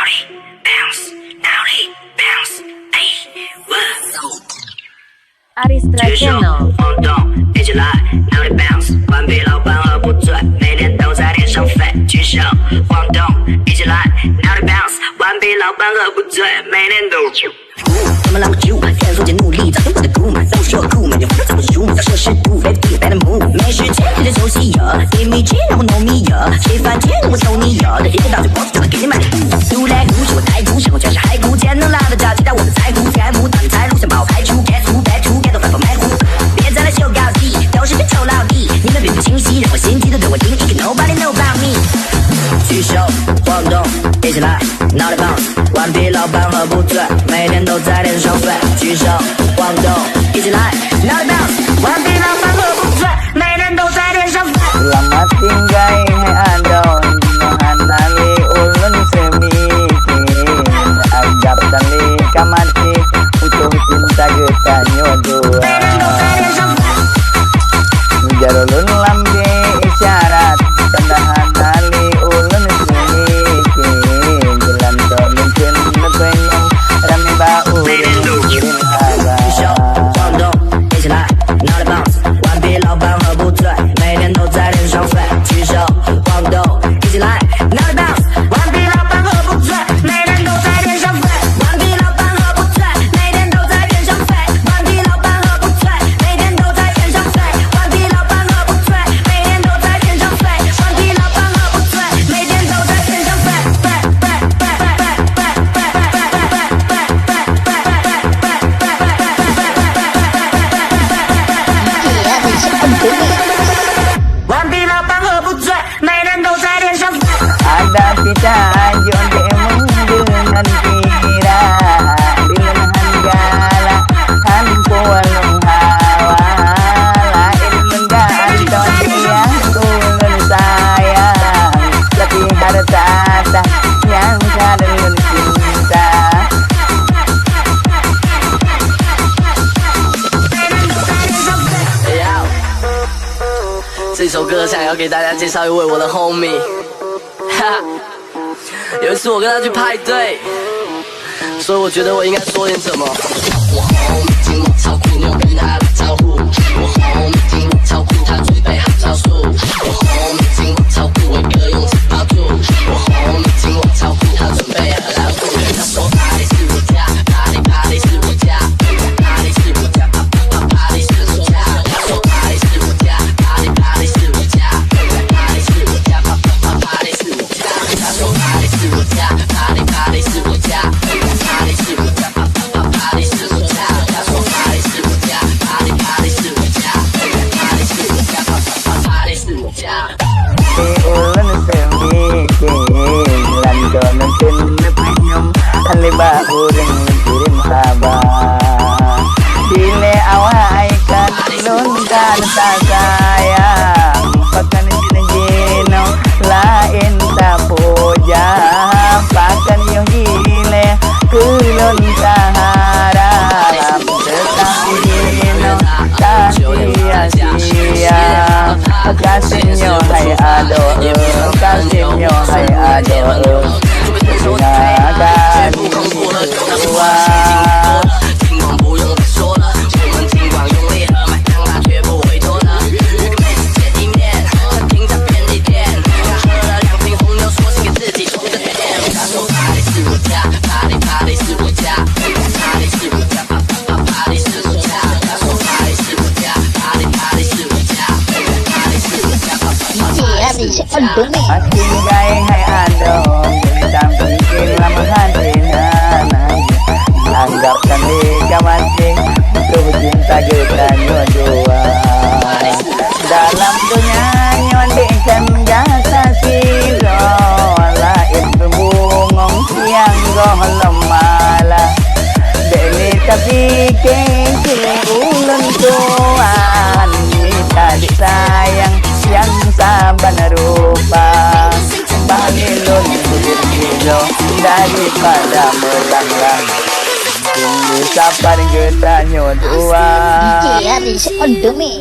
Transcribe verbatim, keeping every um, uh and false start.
Bounce, now they bounce, ayy, whoa. Aristra Channel. 举手晃动，一起来，now they bounce，完毕老板喝不醉，每天都在天上飞。举手晃动，一起来，now they bounce，完毕老板喝不醉，每天都。 他们拦不住，天天说着努力，早就我的苦嘛，让我说苦嘛，有话都藏不住嘛，要说是不，baby，别的move，没时间跟着熟悉呀，给你钱让我糯米呀，谁发现我抽你呀，一个大嘴巴子就能给你买的。独来独往，我台独，生活全是海枯，钱能拉得着，知道我不在乎，钱不等财路上跑，排除，get who，back to，get the fuck out my hood，别再来秀高低，都是被臭老弟，你们并不清晰，让我心急的等我听，一个 nobody know about me。举手晃动，一起来。 Now they bounce，完毕老板喝不醉，每天都在天上飞。举手晃动，一起来。Now they bounce，完毕老板喝不醉，每天都在天上飞。 Selamat tinggai hai adoe, jinoe hana lé ulôn seumike, anggap tan lé ka maté, untuk cinta geutanyoe dua. Ujar ulôn lam isyarat, padahai hana lé ulôn seumike, jalan tol mungken neupeunyong, ramé bak ureueng kirim haba. Adak pih tajok deungon pirak, bileueng han galak, han pulang hawa, laén meugantoe nyang ulôn sayang, tapi hareuta tah nyang ka lôn cinta. 这首歌想要给大家介绍一位我的 homie。哈，有一次我跟他去派对，所以我觉得我应该说点什么。我 homie 听我超酷，你有跟他打招呼。我 homie 听我超酷，他准备好招数。我 homie 听我超酷，伟哥用嘴巴吐。我 homie 听我超酷，他准备好招数。他说哪里是我家，哪里哪里是我家，哪里是我家。 Ulôn seumike, lam donya keuneuk panyum, lé bak ureueng kirim haba. Dilèe awai kan lôn kan tasayang, pakon jinoe laén tapuja, pakon yoh jilèe keu lôn taharap, teutap jinoe tasia-sia. Kasih nyoe hai adoe, kasih nyoe hai adoe. Terima kasih. Akhé gai hai adoe, bintang pike lam hati hana. Anggap kami ka maté, untuk cinta geutanyoe dua. Dalam donya nyoe dek kan gata sidroe, laén beubungong nyang gohlom malah. Dek lé tapike keu ulôn tuan, mita disayang nyang saban rupa. Bah lé lôn udép sidroe daripada meulanglang. Tunggu sabar geutanyoe dua. Iya, bisa on demi.